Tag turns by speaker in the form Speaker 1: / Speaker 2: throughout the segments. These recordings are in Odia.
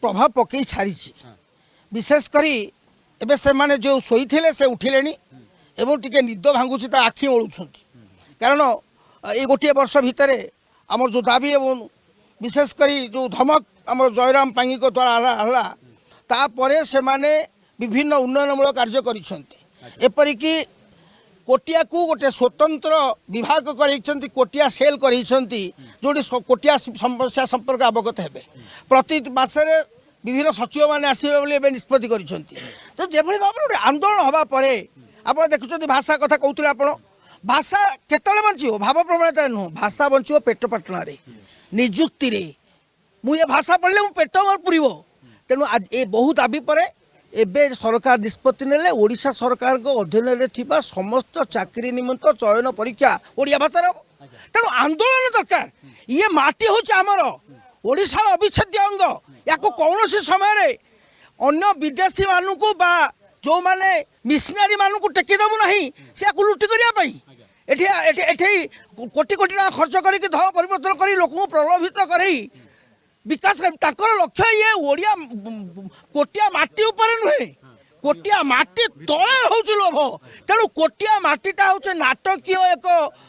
Speaker 1: ପ୍ରଭାବ ପକେଇ ସାରିଛି। ବିଶେଷ କରି ଏବେ ସେମାନେ ଯେଉଁ ଶୋଇଥିଲେ, ସେ ଉଠିଲେଣି ଏବଂ ଟିକେ ନିଦ ଭାଙ୍ଗୁଛି, ତା ଆଖି ଓଳୁଛନ୍ତି। କାରଣ ଏଇ ଗୋଟିଏ ବର୍ଷ ଭିତରେ ଆମର ଯେଉଁ ଦାବି ଏବଂ ବିଶେଷ କରି ଯେଉଁ ଧମକ ଆମର ଜୟରାମ ପାଙ୍ଗିଙ୍କ ଦ୍ୱାରା ହେଲା, ତାପରେ ସେମାନେ ବିଭିନ୍ନ ଉନ୍ନୟନମୂଳକ କାର୍ଯ୍ୟ କରିଛନ୍ତି। ଏପରିକି କୋଟିଆକୁ ଗୋଟେ ସ୍ୱତନ୍ତ୍ର ବିଭାଗ କରେଇଛନ୍ତି, କୋଟିଆ ସେଲ୍ କରେଇଛନ୍ତି, ଯେଉଁଠି କୋଟିଆ ସମସ୍ୟା ସମ୍ପର୍କ ଅବଗତ ହେବେ। ପ୍ରତି ମାସରେ ବିଭିନ୍ନ ସଚିବମାନେ ଆସିବେ ବୋଲି ଏବେ ନିଷ୍ପତ୍ତି କରିଛନ୍ତି। ତ ଯେଭଳି ଭାବରେ ଗୋଟେ ଆନ୍ଦୋଳନ ହେବା ପରେ ଆପଣ ଦେଖୁଛନ୍ତି, ଭାଷା କଥା କହୁଥିଲେ ଆପଣ, ଭାଷା କେତେବେଳେ ବଞ୍ଚିବ? ଭାବ ପ୍ରବଣତା ନୁହଁ, ଭାଷା ବଞ୍ଚିବ ପେଟ ପାଟଣାରେ, ନିଯୁକ୍ତିରେ। ମୁଁ ଏ ଭାଷା ପଢ଼ିଲେ ମୁଁ ପେଟ ମୋର ପୁରିବ। ତେଣୁ ଏ ବହୁ ଦାବି ପରେ ଏବେ ସରକାର ନିଷ୍ପତ୍ତି ନେଲେ, ଓଡ଼ିଶା ସରକାରଙ୍କ ଅଧୀନରେ ଥିବା ସମସ୍ତ ଚାକିରି ନିମନ୍ତେ ଚୟନ ପରୀକ୍ଷା ଓଡ଼ିଆ ଭାଷାରେ ହେବ। ତେଣୁ ଆନ୍ଦୋଳନ ଦରକାର। ଇଏ ମାଟି ହେଉଛି ଆମର ଓଡ଼ିଶାର ଅବିଚ୍ଛେଦ୍ୟ ଅଙ୍ଗ। ୟାକୁ କୌଣସି ସମୟରେ ଅନ୍ୟ ବିଦେଶୀ ମାନଙ୍କୁ ବା ଯେଉଁମାନେ ମିଶନାରୀ ମାନଙ୍କୁ ଟେକି ଦେବୁ ନାହିଁ ସେ ୟାକୁ ଲୁଟି କରିବା ପାଇଁ। ଏଠି କୋଟି କୋଟି ଟଙ୍କା ଖର୍ଚ୍ଚ କରିକି, ଧନ ପରିବର୍ତ୍ତନ କରି, ଲୋକଙ୍କୁ ପ୍ରଲୋଭିତ କରେଇ ବିକାଶ ତାଙ୍କର ଲକ୍ଷ୍ୟ ଇଏ ଓଡ଼ିଆ କୋଟିଆ ମାଟି ଉପରେ ନୁହେଁ, କୋଟିଆ ମାଟି ତଳେ ହଉଛି ଲୋଭ। ତେଣୁ କୋଟିଆ ମାଟିଟା ହଉଛି ନାଟକୀୟ ଏକ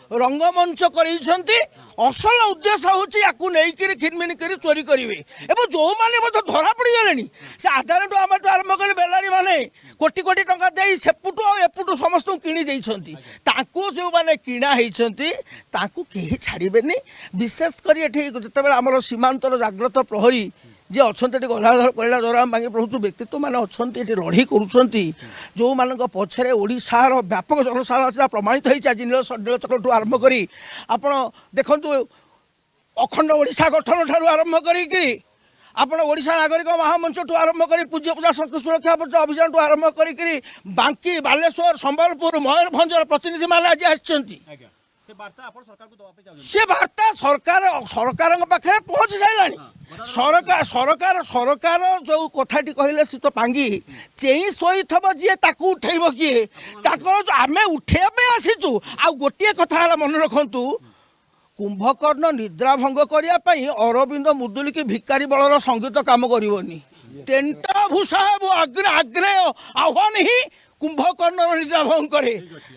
Speaker 1: ରଙ୍ଗମଞ୍ଚ କରେଇଛନ୍ତି। ଅସଲ ଉଦ୍ଦେଶ୍ୟ ହଉଛି ୟାକୁ ନେଇକିରି ଖିନମିନି କରି ଚୋରି କରିବେ। ଏବଂ ଯୋଉମାନେ ମଧ୍ୟ ଧରା ପଡ଼ିଗଲେଣି, ସେ ଆଧାରଠୁ ଆମଠୁ ଆରମ୍ଭ କରି ବେଲାରୀ ମାନେ କୋଟି କୋଟି ଟଙ୍କା ଦେଇ ସେପଟୁ ଆଉ ଏପଟୁ ସମସ୍ତଙ୍କୁ କିଣି ଦେଇଛନ୍ତି। ତାଙ୍କୁ ଯେଉଁମାନେ କିଣା ହେଇଛନ୍ତି, ତାଙ୍କୁ କେହି ଛାଡ଼ିବେନି। ବିଶେଷ କରି ଏଠି ଯେତେବେଳେ ଆମର ସୀମାନ୍ତର ଜାଗ୍ରତ ପ୍ରହରୀ ଯିଏ ଅଛନ୍ତି ଏଠି, ଗଦାଧର ପରିଡ଼ା, ଜୟରାମ ପାଙ୍ଗି ପ୍ରଭୃତି ବ୍ୟକ୍ତିତ୍ୱ ମାନେ ଅଛନ୍ତି, ଏଠି ଲଢ଼େଇ କରୁଛନ୍ତି, ଯେଉଁମାନଙ୍କ ପଛରେ ଓଡ଼ିଶାର ବ୍ୟାପକ ଜନସାଧାରଣ ଅଛି, ତାହା ପ୍ରମାଣିତ ହେଇଛି ଆଜି ନୀଳଚକ୍ରଠୁ ଆରମ୍ଭ କରି ଆପଣ ଦେଖନ୍ତୁ, ଅଖଣ୍ଡ ଓଡ଼ିଶା ଗଠନ ଠାରୁ ଆରମ୍ଭ କରିକି, ଆପଣ ଓଡ଼ିଶା ନାଗରିକ ମହାମଞ୍ଚଠୁ ଆରମ୍ଭ କରି, ପୂଜ୍ୟ ପୂଜା ସଂସ୍କୃତି ସୁରକ୍ଷା ଅଭିଯାନଠୁ ଆରମ୍ଭ କରିକିରି ବାଙ୍କି, ବାଲେଶ୍ୱର, ସମ୍ବଲପୁର, ମୟୂରଭଞ୍ଜର ପ୍ରତିନିଧିମାନେ ଆଜି ଆସିଛନ୍ତି।
Speaker 2: ଆଜ୍ଞା, ସେ ବାର୍ତ୍ତା ଆପଣ ସରକାରକୁ ଦେବା ପାଇଁ ଚାହୁଁଛନ୍ତି?
Speaker 1: ସେ ବାର୍ତ୍ତା ସରକାରଙ୍କ ପାଖରେ ପହଞ୍ଚି ସାରିଲାଣି। ସରକାର ଯୋଉ କଥାଟି କହିଲେ, ସେ ତ ପାଙ୍ଗି ଚେଇଁ ଶୋଇଥିବ ଯିଏ, ତାକୁ ଉଠେଇବ କିଏ? ତାଙ୍କର ଆମେ ଉଠେଇବା ପାଇଁ ଆସିଛୁ। ଆଉ ଗୋଟିଏ କଥା ହେଲା, ମନେ ରଖନ୍ତୁ, କୁମ୍ଭକର୍ଣ୍ଣ ନିଦ୍ରା ଭଙ୍ଗ କରିବା ପାଇଁ ଅରବିନ୍ଦ ମୁଦୁଲି କି ଭିକାରୀ ବଳର ସଙ୍ଗୀତ କାମ କରିବନି। ତେଣ୍ଟା ଭୂଷା ଏବଂ ଆଗ୍ରେୟ ଆହ୍ୱାନ ହିଁ କୁମ୍ଭକର୍ଣ୍ଣର ନିଦ୍ରା ଭଙ୍ଗ କରେ।
Speaker 2: ଠିକ ଅଛି।